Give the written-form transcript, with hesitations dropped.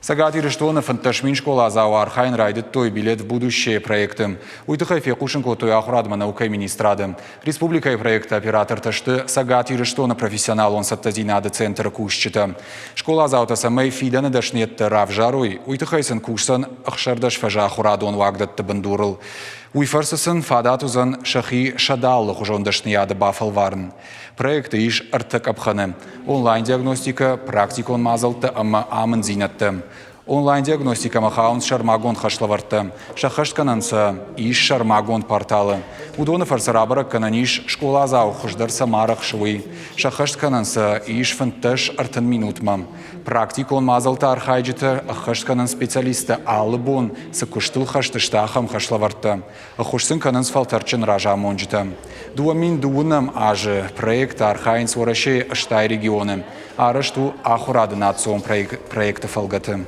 Цӕгат Ирыстоны 15 мин скъоладзауы архайын райдыдтой «Билет в будущее» проекты. Уый тыххӕй фехъусын кодтой ахуырадмӕ наукӕйы министрады. Республикӕйы проекты оператортӕ сты Цӕгат Ирыстоны профессионалон цӕттӕдзинады центры кусджытӕ. Скъоладзаутӕ цӕмӕй фидӕны дӕсныйӕдтӕ равзарой, уый тыххӕй сын кусдзӕн 16 фӕзы ахуырадон уагдӕтты бындурыл. Уый фӕрцы сын фадат уыдзӕн сӕхи сӕдӕ алыхуызон дӕсныйады бафӕлварын. Проекты ис ӕртӕ къӕпхӕны: онлайн-диагностикӕ, практикон мадзӕлттӕ ӕмӕ амынддзинӕдтӕ. Онлайн-диагностикӕмӕ хауынц сӕрмагонд хӕслӕвӕрдтӕ. Сӕххӕстгӕнӕн сӕ ис сӕрмагонд порталы. Уыдоны фӕрцы рабӕрӕг кӕнӕн ис, скъоладзау хуыздӕр цӕмӕ арӕхсы, уый. Сӕххӕст кӕнӕн сӕ ис 15-30 минутмӕ. Практикон мадзӕлтты архайджытӕ ӕххӕст кӕнынц специалисттӕ алы бон цы куыстыл хӕст сты, ахӕм хӕслӕвӕрдтӕ. Ӕххуыс сын кӕнынц фӕлтӕрдджын разамонджытӕ. 2002 азы проекты архайынц Уӕрӕсейы 80 регионы. Арӕзт у ахуырады национ проекты фӕлгӕты.